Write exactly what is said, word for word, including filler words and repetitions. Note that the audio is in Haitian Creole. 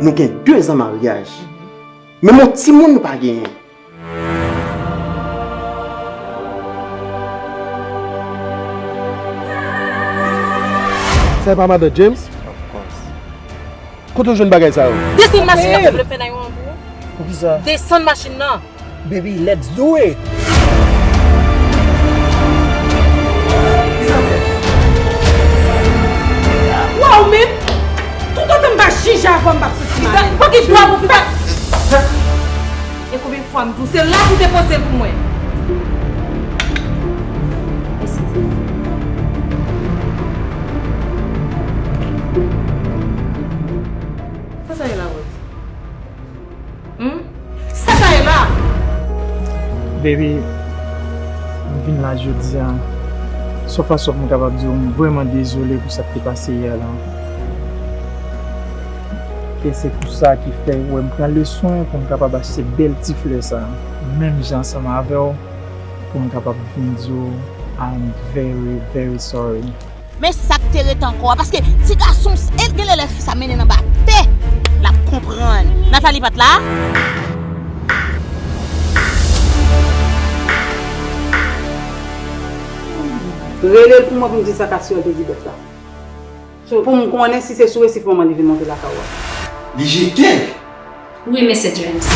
Nou gen de zan maryaj. Menm yon timoun nou pa genyen. Sa e pa madan James? Of course. Kote w jwenn bagay sa yo? Desann machin nan, ou vle fè nan yon pou ou? Poukisa? Desann machin nan. Baby, let's do it! Waw, men! Toutotan m pa jije avè w, m p ap soti. Ou pa gen dwa pou fè. E konbyen fwa m di w, se la pou w te poze l pou mwen. Eskize m. Sa sa ye la, Rose? Hmm? Sa sa ye la? Baby, m vin la jodi a. Sòf a sòf m kapab di w, m vrèman dezole pou sa k te pase yè la. E se pou sa ki fè w wè m pran le swen pou m kapab achte bèl ti flè sa, menm jan ansanm avè w, pou m kapab vin di w, I'm very, very sorry. Men sa k te ret ankò a, paske ti gason, e genlè lè fi sa mennen l anba tè, l ap konprann. Nathalie pa t la? Rele l pou mwen, pou m di l sa Cassiel te di bèt la. Pou m konnen si se sou resif manman li vin monte lakay ou a. Li jete l. Wi, mesye James.